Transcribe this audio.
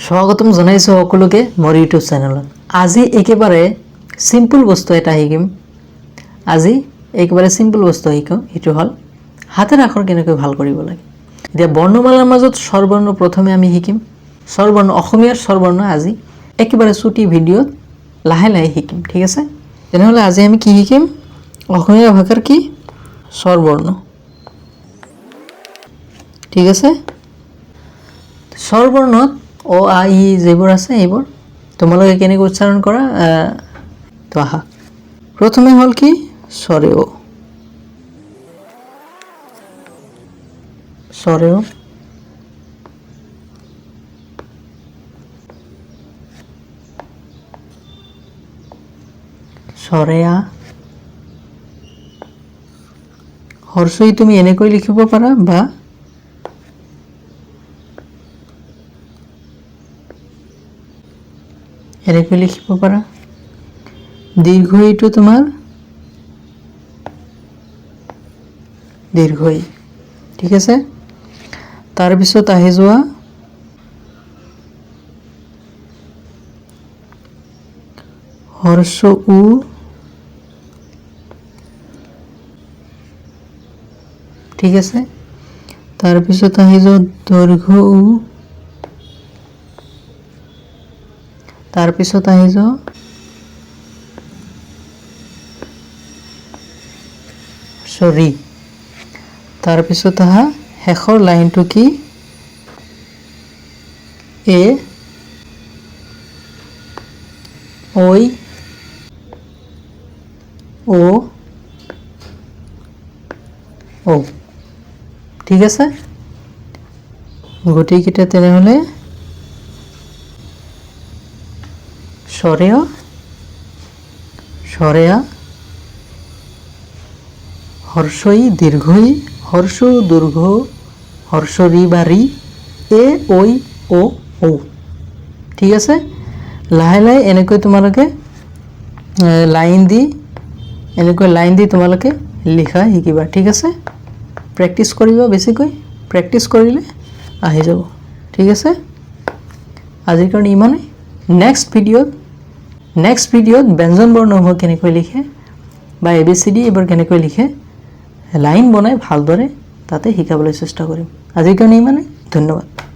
স্বাগতম জনাইছোঁ সকলোকে মোৰ ইউটিউব চেনেলত। আজি একেবাৰে চিম্পল বস্তু এটা শিকিম। আজি একেবাৰে চিম্পল বস্তু শিকিম, সেইটো হ'ল হাতেৰ আখৰ কেনেকৈ ভাল কৰিব লাগে। এতিয়া বৰ্ণমালাৰ মাজত স্বৰবৰ্ণ প্ৰথমে আমি শিকিম। স্বৰবৰ্ণ, অসমীয়াৰ স্বৰবৰ্ণ আজি একেবাৰে চুটি ভিডিঅ'ত লাহে লাহে শিকিম, ঠিক আছে? তেনেহ'লে আজি আমি কি শিকিম? অসমীয়া ভাষাৰ কি স্বৰবৰ্ণ, ঠিক আছে? স্বৰবৰ্ণত অ, আ, ই যিবোৰ আছে, এইবোৰ তোমালোকে কেনেকৈ উচ্চাৰণ কৰা। তো আহা, প্ৰথমে হ'ল কি? স্বৰেও, স্বৰেও, সৰেয়া, হৰ্ষই তুমি এনেকৈ লিখিব পাৰা বা এনেকৈ লিখিব পাৰা। দীৰ্ঘ ইটো তোমাৰ দীৰ্ঘ ই, ঠিক আছে? তাৰপিছত আহি যোৱা হৰ্ষ উ, ঠিক আছে? তাৰপিছত আহি যোৱা দৈৰ্ঘ্য উ, তাৰপিছত আহি যোৱা চৰি, তাৰপিছত আহা শেষৰ লাইনটো কি? এ, ঐ, অ, ঔ, ঠিক আছে? গোটেইকেইটা তেনেহ'লে সৰেয়, সৰেয়া, হর্ষই, দীর্ঘই, হর্ষ, দীর্ঘ, হর্ষ রি বা রি, এ, ঐ, অ, ঔ, ঠিক আছে? লাহে লাহে এনেকৈ তোমালোকে লাইন দি, এনেকৈ লাইন দি তোমালোকে লিখা শিকিবা, ঠিক আছে? প্ৰেক্টিচ কৰিবা বেছিকৈ, প্ৰেক্টিচ কৰিলে আহি যাব, ঠিক আছে? আজিৰ কাৰণে ইমানেই। নেক্সট ভিডিঅ'ত ব্যঞ্জন বৰ্ণসমূহ কেনেকৈ লিখে বা এ বি চি ডি এইবোৰ কেনেকৈ লিখে লাইন বনাই ভালদৰে তাতে শিকাবলৈ চেষ্টা কৰিম। আজিৰ কাৰণে ইমানেই, ধন্যবাদ।